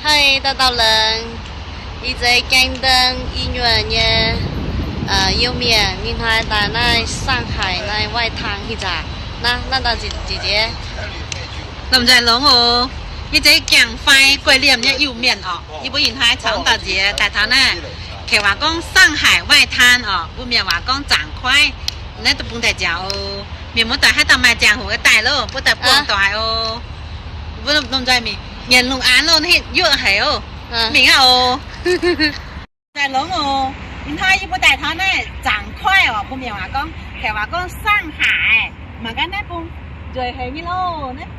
Haih dauh dauh laengz, ih zeiz gaeng deng i nyuonh nyei Iu-Mienh mingh hnoi daaih naaiv Shanghai naaiv ไหว้ทัน hingh nzaangc. Naaiv, naaiv dauh njiec njiec. Lomh nzoih longx oc. Yie zeiz Giangc fai Gueiv Liemh nyei Iu-Mienh orqc. Yie mbuo ih hnoi caux dauh nziex daaih taux naaiv, kouv waac gorngv Shanghai ไหว้ทัน orqc, mbuo mienh waac gorngv zaangc kuaaiv. Naaiv deic-bung daaih nziaauc oc. Mienh muoz-doic haaix dauh maaih ziangh hoc daaih loh, mbuo daaih buangh doic oc. Mbuo lomh nzoih mingh nyienc lungh aanx loh, naaiv yuoqv haic oc. Mingh aqv oc. Lomh nzoih longx oc. Ih hnoi yie mbuo daaih taux naaiv zaangc kuaaiv orqc, mbuo mienh waac gorngv, kouv waac gorngv Shanghai. Mangc gaax naaiv bung nzueic haic nyei loh. Naaiv,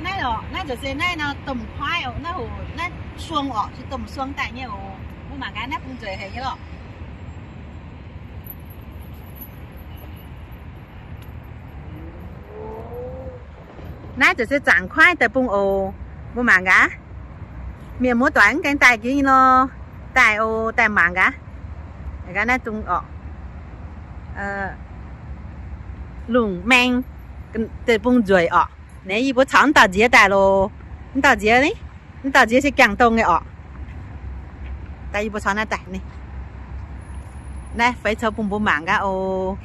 naaiv oc, naaiv nzueic se naaiv nor domh kuaaiv oc, naaiv hoc naaiv suong orqc, se domh suong daaih nyei oc. Mbuo mangc gaax naaiv bung nzueic haic nyei lorqc. Naaiv ziouc se zaangc kuaaiv deic-bung oc. Mbuo mangc gaax. Mienh muoz-doic mv gaengh daaih jiex nor, daaih oc, daaih mangc gaax. Naaiv dungz orqc, lungh maeng deic-bung nzueic orqc. Naaiv yie mbuo caux mv dauh nziex daaih loh. Mv dauh nziex ni, mv dauh nziex se Giangx dongh nyei orqc. Daaih yie mbuo caux naaiv daaih ni. Naaiv feix coux bun mbuo mangc gaax oc.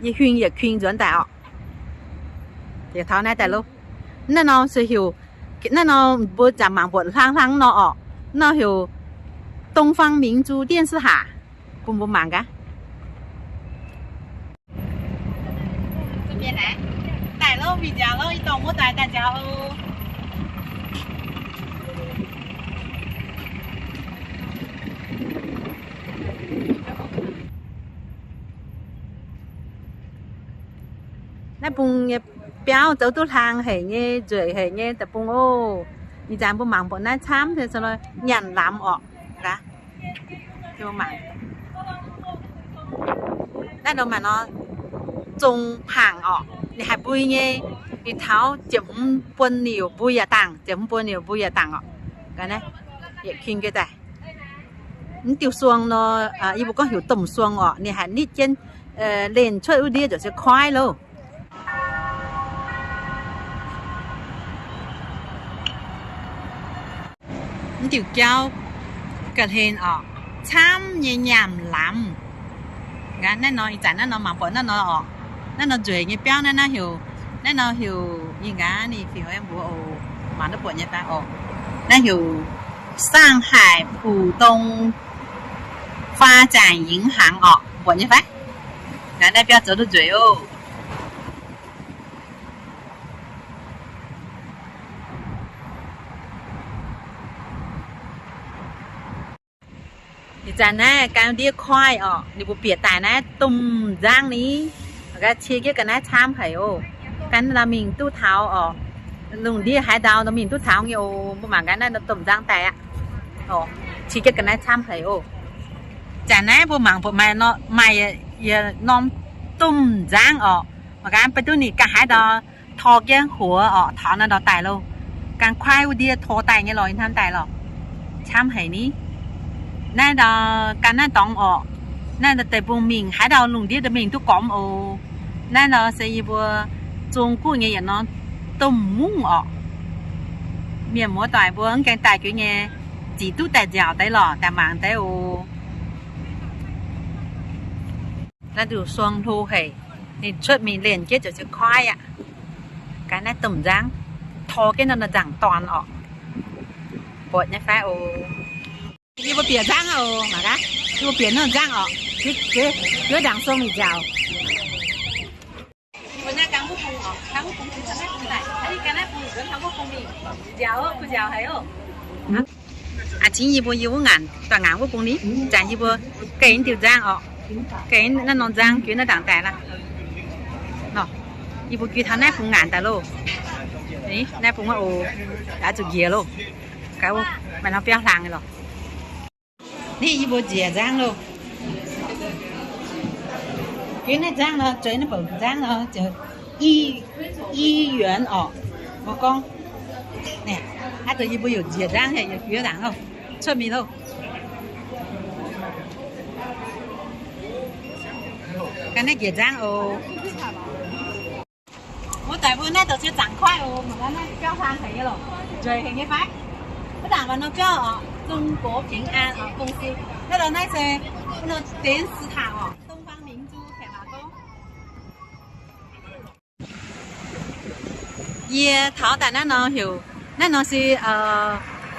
Yietc huing yietc huing nzuonx daaih orqc. Yietc taux naaiv daaih loh. Naaiv nor se heuc, naaiv nor mbuo zanc mangc buatc hlang hlang nor orqc. Naaiv nor heuc 东方明珠电视塔, bun mbuo mangc gaax. Daaih loh, mingh nziaauc loh, ih dorngc muoz-doic daaih nziaauc oc. Naaiv bung nyei biauv zoux duqv hlang haic nyei, nzueic haic nyei deic-bung oc. Ih zanc mbuo mangc buatc naaiv camv se nyanc lamz orqc. Naaiv nor maaih nor zong hnaangx orqc, ninh haih mbui nyei. Ninh taux ziepc hmz buonc liouc mbui yaac dangh, ziepc hmz buonc liouc mbui yaac dangh orqc. Yietc king ge daaih. Mv diuh suong nor, yie mbuo gorngv heuc domh suong orqc, ninh haih nitv jienv lenh cuotv wuov ndiev ziouc se kuaaiv loh. Mv diuh jauv ga'hlen orqc, camv nyei nyaanh lamz. Naaiv nor ih zanc naaiv nor mangc buatc naaiv nor orqc, naaiv nor nzueic nyei biauv naaiv, naaiv heuc, naaiv nor heuc, ih nqa'haav ninh fingx mbuox oc, mangc duqv buatc nyei fai orqc. Naaiv heuc 上海浦东发展银行 orqc, buatc nyei fai? Naaiv biauv zoux duqv nzueic oc. Ih zanc naaiv gan ndiev kuaaiv orqc, ninh mbuo bieqc daaih naaiv domh nzangv ni, gaax cie jienv ga'naaiv camv haic oc. Gan nor mingh duqv taux orqc, lungh ndiev haaix ndau nor mingh duqv taux nyei oc. Mbuo mangc gaax naaiv domh nzangv daaih aqv. Cie jienv ga'naaiv camv haic oc. Zanc naaiv mbuo mangc buatc maaih, maaih yietc norm domh nzangv orqc. Mangc gaax baac duqv ninh ganh haaix ndau tor jienv huox orqc, taux naaiv ndau daaih loh. Ganh kuaaiv wuov ndiev tor daaih nyei lorqc, ih hnamv daaih lorqc. Camv haic ni. Naaiv ndau gan naaiv dorngx orqc. Naaiv deic-bung mingh haaix ndau lungh ndiev mingh duqv gormx oc. Naaiv ndau se yie mbuo Zong-Guoqv nyei yietc norm domh mungv orqc. Mienh muoz-doic mbuo mv gaengh daaih juix nyei, zic duqv daaih nziaauc deix lorqc, daaih mangc deix oc. Naaiv nduqc suong hlo haic, ninh cuotv mingh lenh jienv ziouc se kuaaiv aqv. Gaax naaiv domh nzangv, tor jienv nor nzaangc dorn orqc. Buatc nyei fai oc? Yie mbuo bieqc nzangv oc, mangc gaax. Yie mbuo bieqc nor nzangv orqc. Yie, yie, yie ndaangc suong mingh nziaauc. Yie mbuo naaiv gan wuov bung orqc, gan wuov bung, gan naaiv bung daaih, gan naaiv bung nzuonx gan wuov bung mingh nziaauc oc, kuh nziaauc haic oc. Aa, cingx yie mbuo yie wuov ngaanc, daaih ngaanc wuov bung ni, zanc yie mbuo ganh diuh nzangv orqc, ganh naaiv norm nzangv juix naaiv ndaangc daaih la'nor. Yie mbuo juix taux naaiv bung ngaanc daaih loh. Naaiv bung wuov oc, daaih zuqc njiec loh. Gaax wuov maaih norm biauv hlaang nyei lorqc. Ni yie mbuo njiec nzangv loh. Juix naaiv nzangv nor, juix naaiv bouc nzangv nor, i, i yuonx orqc. Mbuo gorngv, naaiv zoux yie mbuo yaac njiec nzangv, yaac juix ndaangc loh, cuotv mingh loh. Ganh naaiv njiec nzangv oc. Wuov deix mbuo naaiv douc se zaangc kuaaiv oc, mangc gaax naaiv biauv hlang haic nyei loc, nzueic haic nyei fai? Wuov dangc mbuo nor biauv oc, 中国平安 oc, 公司. Naaiv lorz naaiv se wuov nor 电视塔 oc, 东方明珠 kaeqv waac gorngv. Yie taux daaih naaiv nor heuc, naaiv nor se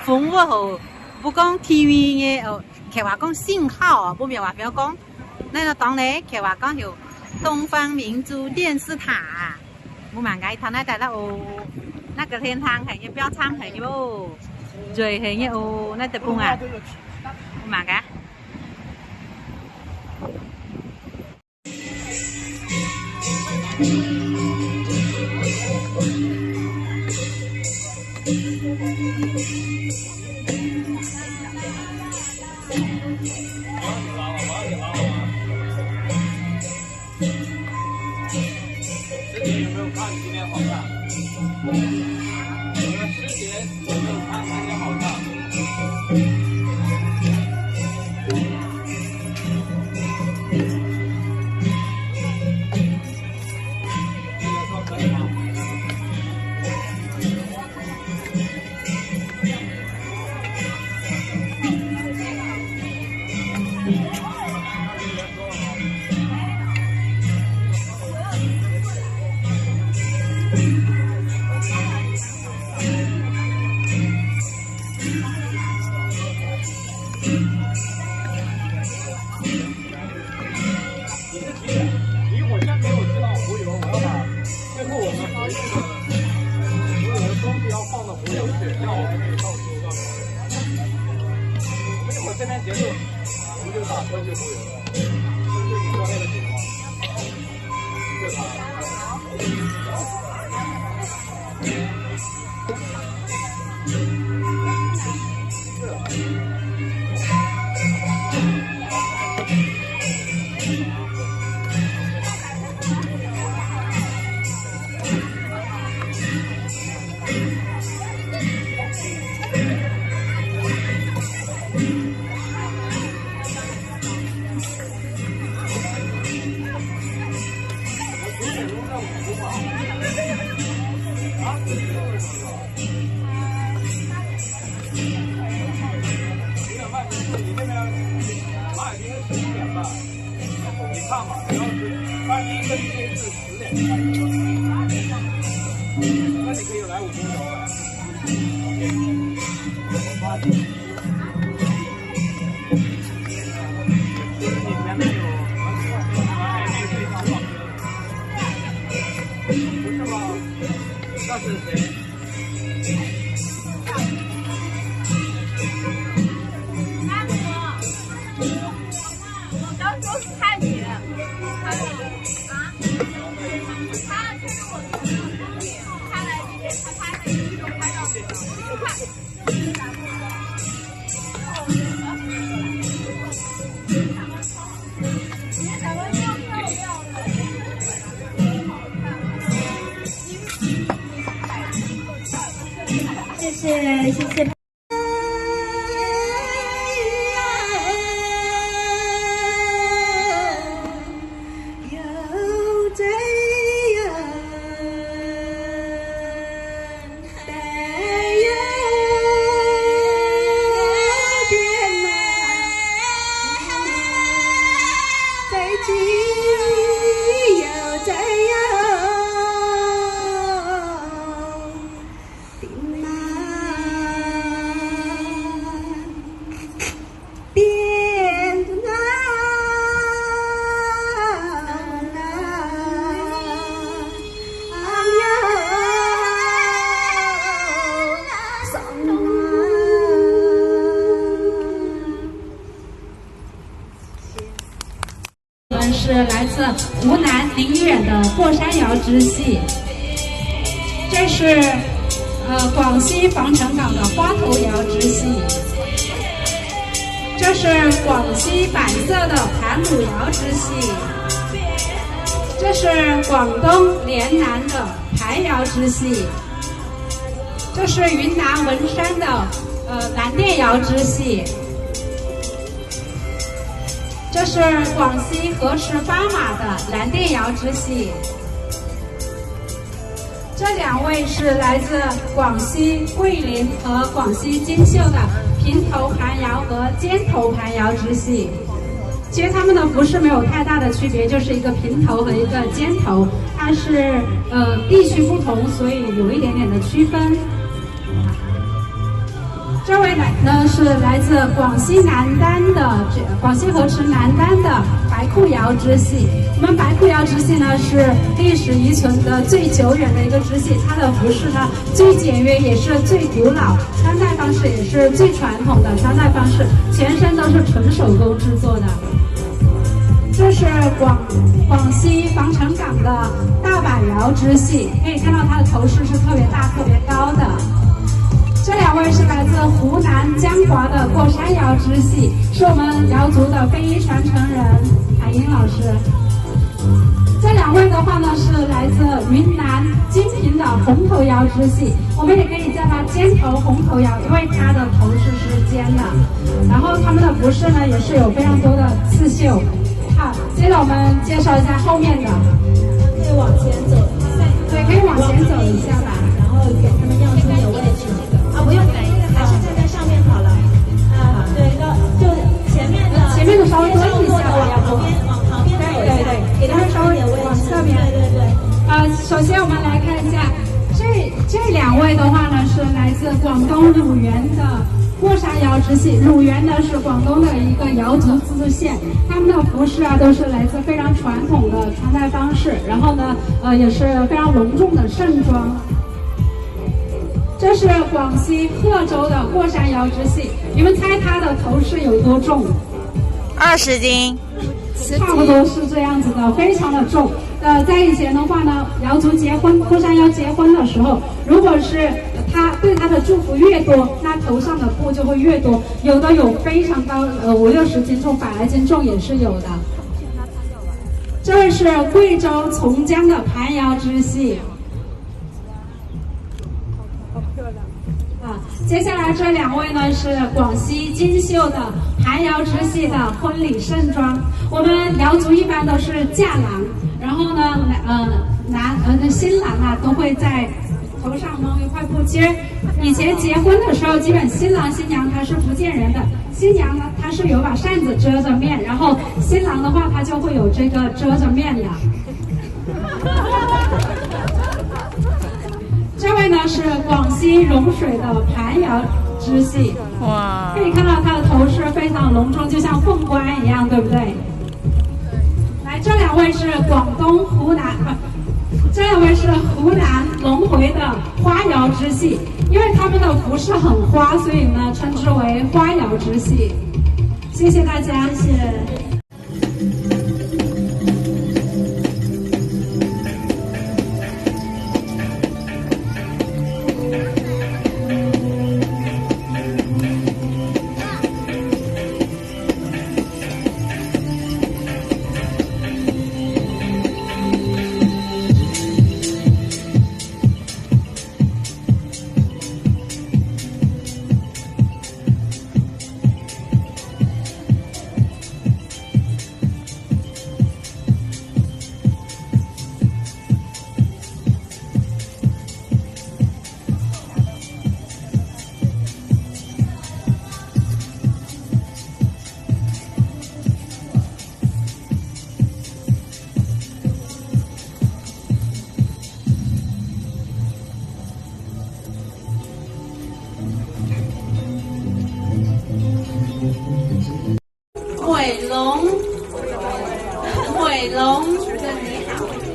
fungx wuov houc mbuo gorngv T V nyei, kaeqv waac gorngv 信号 oc, mbuo mienh waac fingx gorngv. Naaiv nor dorngx naaiv kaeqv waac gorngv heuc 东方明珠电视塔. Mbuo mangc gaax taux naaiv daaih naaiv oc. Naaiv ga'hlen hlang haic nyei, biauv camv haic nyei oc. Nzueic haic nyei oc, naaiv deic-bung aac. Mbuo mangc gaax. 十点有没有看今天好看？你们十点有没有看今天好看？这个说可以吗？ 你是几点？你我先给我知道，我有，我要把最后我们回去的所有的东西要放到湖里去，让我们可以到时候让我们。我们一会儿这边结束，我们就打车去湖里了。就你说那个景吗？对吧？ 你看吧，主要是三一跟这一次十点开始，那你可以来五分钟了。OK，我发现。 谢谢，谢谢。我们是来自湖南宁远的过山瑶支系，这是，呃，广西防城港的花头瑶支系，这是广西百色的盘古瑶支系，这是广东联南的排瑶支系，这是云南文山的，呃，蓝靛瑶支系。 这是广西河池巴马的蓝靛瑶支系。这两位是来自广西桂林和广西金秀的平头盘摇和尖头盘摇之系。其实他们的服饰没有太大的区别，就是一个平头和一个尖头，但是，呃，地区不同，所以有一点点的区分。 这位呢，呢是来自广西南丹的，这，广西河池南丹的白裤摇支系。我们白裤摇支系呢，是历史遗存的最久远的一个支系，它的服饰呢最简约，也是最古老，穿戴方式也是最传统的穿戴方式，全身都是纯手工制作的。 这是广，广西防城港的大板摇支系，可以看到它的头饰是特别大、特别高的。这两位是来自湖南江华的过山摇支系，是我们瑶族的非遗传承人海英老师。这两位的话呢，是来自云南金平的红头摇支系，我们也可以叫它尖头红头摇，因为它的头饰是尖的。然后他们的服饰呢，也是有非常多的刺绣。 好，接着我们介绍一下后面的。可以往前走，对，可以往前走一下吧。然后给他们让出一点位置。啊，不用，还是站在上面好了。啊，对，就，就前面的，前面的稍微多一下吧，要不？往旁边，往旁边走一下，对，对，对，给他们稍微一点位置。往侧面。对，对，对。啊，首先我们来看一下，这，这两位的话呢，是来自广东乳源的过山摇支系。乳源呢，是广东的一个瑶族自治县。 他们的服饰啊，都是来自非常传统的穿戴方式，然后呢，呃，也是非常隆重的盛装。这是广西贺州的过山摇支系，你们猜它的头饰有多重？二十斤。差不多是这样子的，非常的重。呃，在以前的话呢，瑶族结婚，过山摇结婚的时候，如果是他对他的祝福越多，那头上的布就会越多。 有的有非常高，呃，五六十斤重、百来斤重也是有的。这位是贵州从江的盘摇支系。啊，接下来这两位呢是广西金秀的盘摇支系的婚礼盛装。我们瑶族一般都是嫁郎，然后呢，呃，男，呃，新郎啊都会在头上蒙一块布巾儿。 以前结婚的时候，基本新郎新娘他是不见人的，新娘呢，她是有把扇子遮着面，然后新郎的话，他就会有这个遮着面的。这位呢是广西融水的盘摇支系，哇，可以看到他的头饰非常隆重，就像凤冠一样，对不对？ 来，这两位是广东湖南，不，这两位是湖南龙回的花瑶支系，因为他们的服饰很花，所以呢，称之为花瑶支系。谢谢大家，谢谢。美容，美容，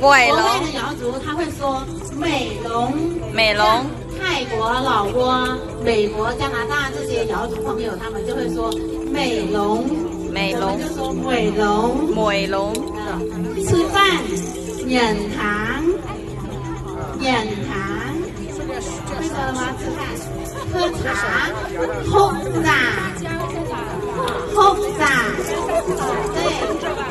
美容。国内的瑶族他会说美容，美容。像泰国、老挝、美国、加拿大这些瑶族朋友，他们就会说美容，美容。我们就说美容。美容。啊，吃饭，饮糖，饮糖。 会说吗？吃饭，喝茶，hopv nzaa，hopv nzaa。对，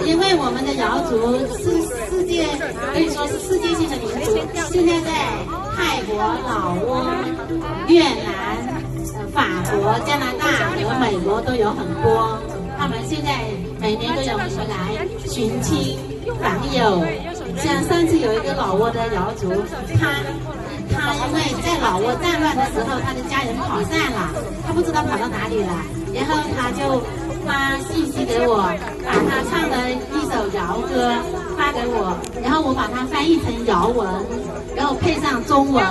因为我们的瑶族是世界，可以说是世界性的民族。现在在泰国、老挝、越南、呃，法国、加拿大和美国都有很多。他们现在每年都有回来寻亲访友。像上次有一个老挝的瑶族，他他因为在老挝战乱的时候，他的家人跑散了，他不知道跑到哪里了，然后他就发信息给我，把他唱的一首谣歌发给我，然后我把它翻译成瑶文，然后配上中文，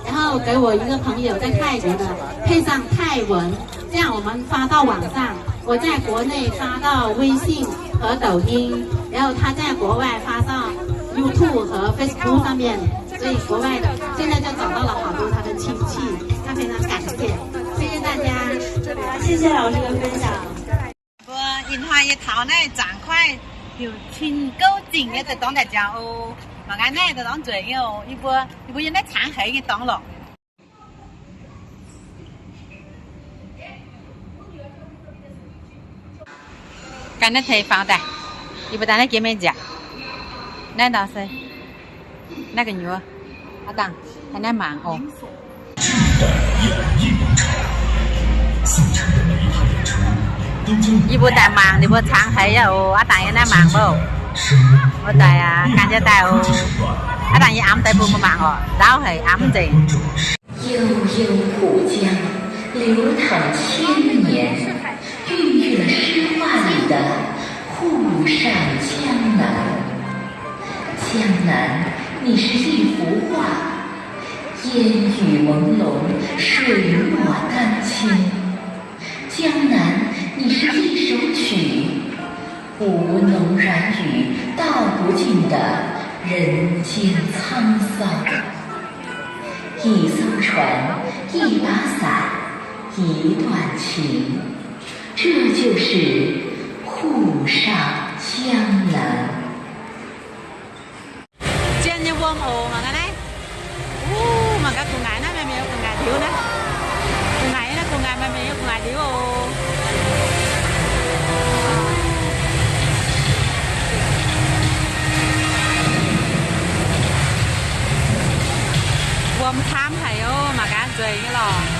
然后给我一个朋友在泰国的，配上泰文，这样我们发到网上，我在国内发到微信和抖音，然后他在国外发到YouTube和Facebook上面，所以国外的现在就找到了好多他的亲戚，他非常感谢，谢谢大家。好，谢谢老师的分享。Mbuo ih hnoi yie taux naaiv Zangv Kuaaiv heuc Cin Gouv Zingh nyei deix dorngx daaih nziaaux oc. Mangc gaax naaiv deix dorngx nzueic nyei oc. Yie mbuo, yie mbuo yiem naaiv caangv heix nyei dorngx lorqc. Ganh naaiv tei faaux daaih, yie mbuo daaih naaiv jiex mingh nziaauc. Naaiv ndau se naaiv gu'nyuoz. Aav dangh, naaiv mangc oc. Yie mbuo daaih mangc ninh mbuo caangv heix yaac oc. Aav dangh yie naaiv mangc mbuo. Mbuo daaih aqv, ganh jiex daaih oc. Aav dangh yie amv deix bun mbuo mangc oc. Nzauv haic, amv nzengc. 悠悠浦江，流淌千年，孕育了诗画里的沪上江南。江南，你是一幅画，烟雨朦胧，水墨丹青。江南，你是一首曲， 舞浓染雨道不尽的人间沧桑。一艘船，一把伞，一段情，这就是沪上江南。 Zien nyei wuom oc, mangc gaax naaiv. Uv, mangc gaax gu'nguaaic naaiv, maaih mienh gu'nguaaic ndiux naaiv. Gu'nguaaic naaiv, gu'nguaaic maaih mienh gu'nguaaic ndiux oc. Wuom camv haic oc, mangc gaax nzueic nyei lorqc.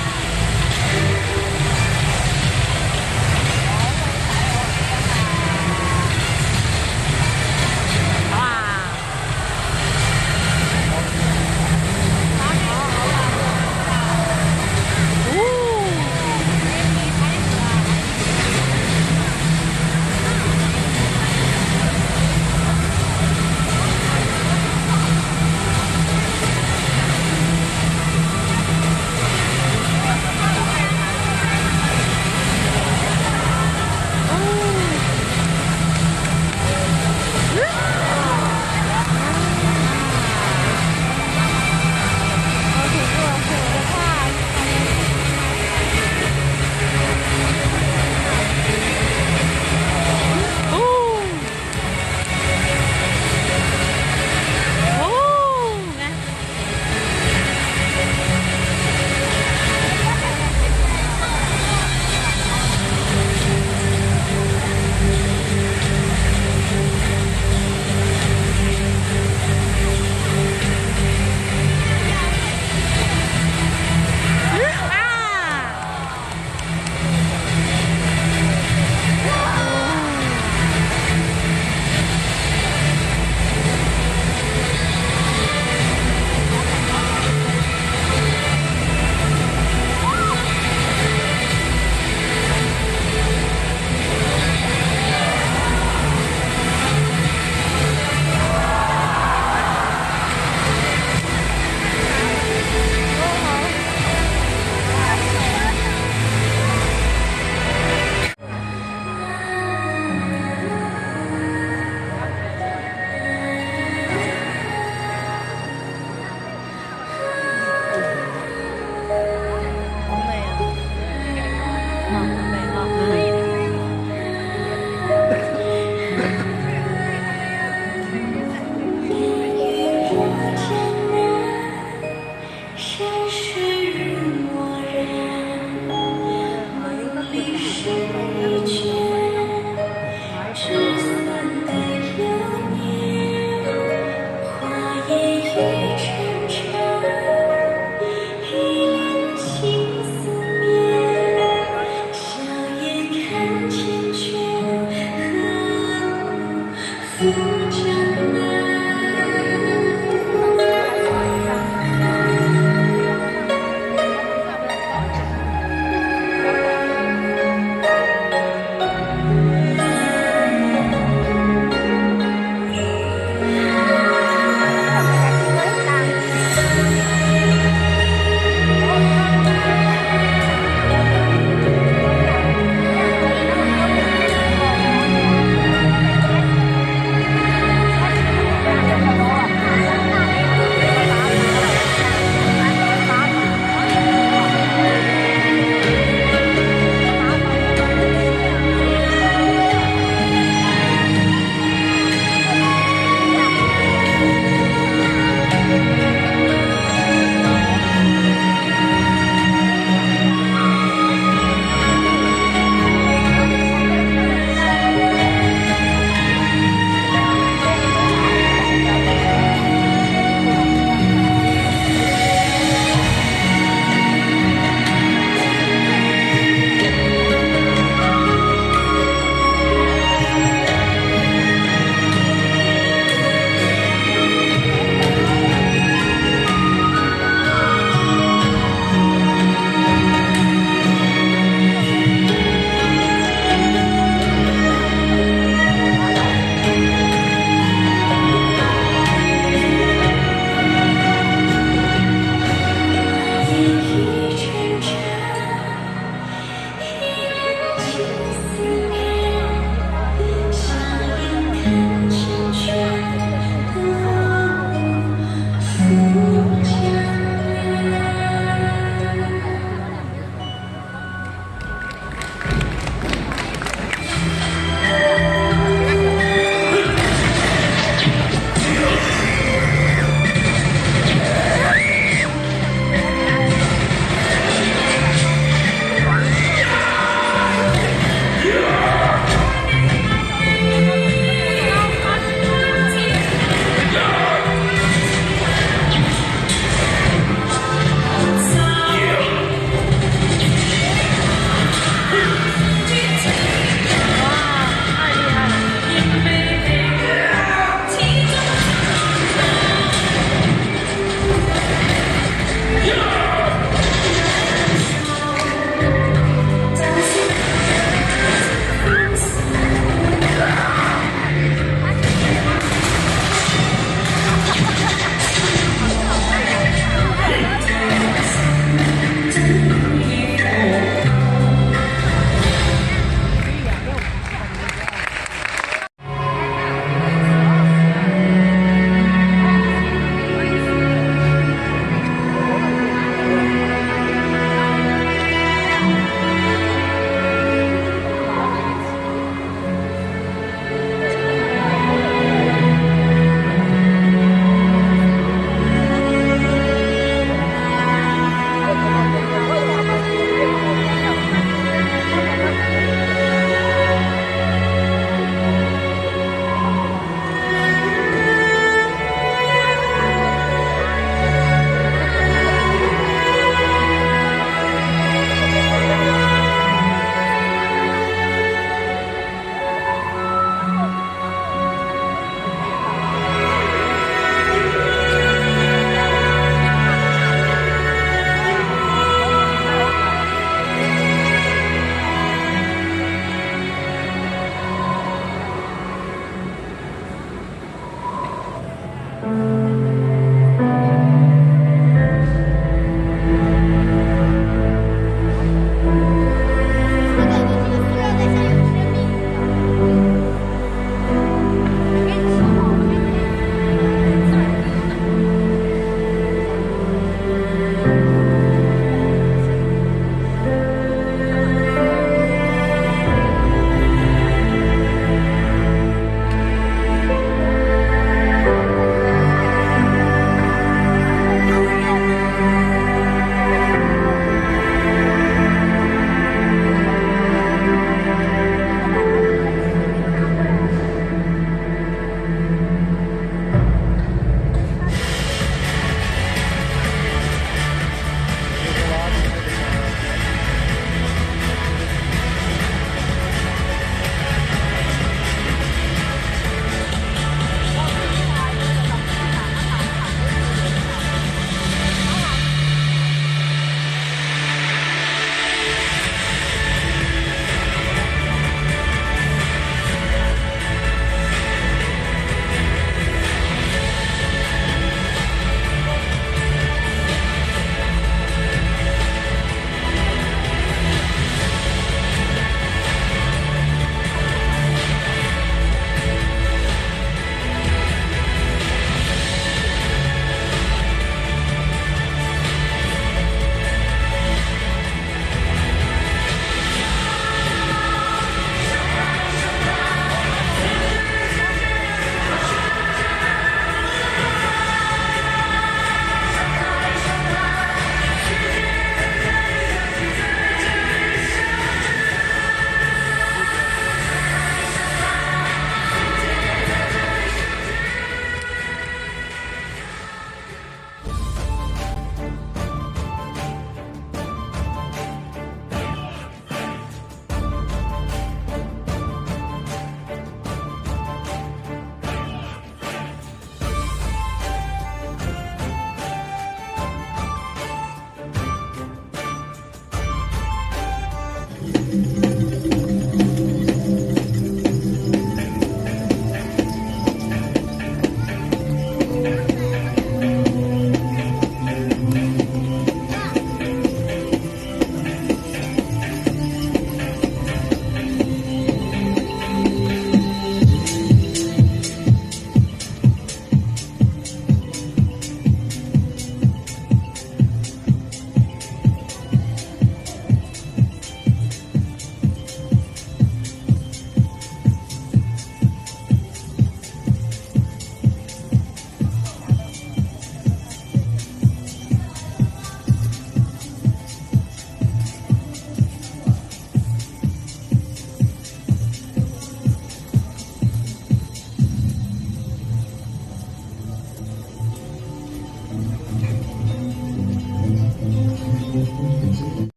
Ninh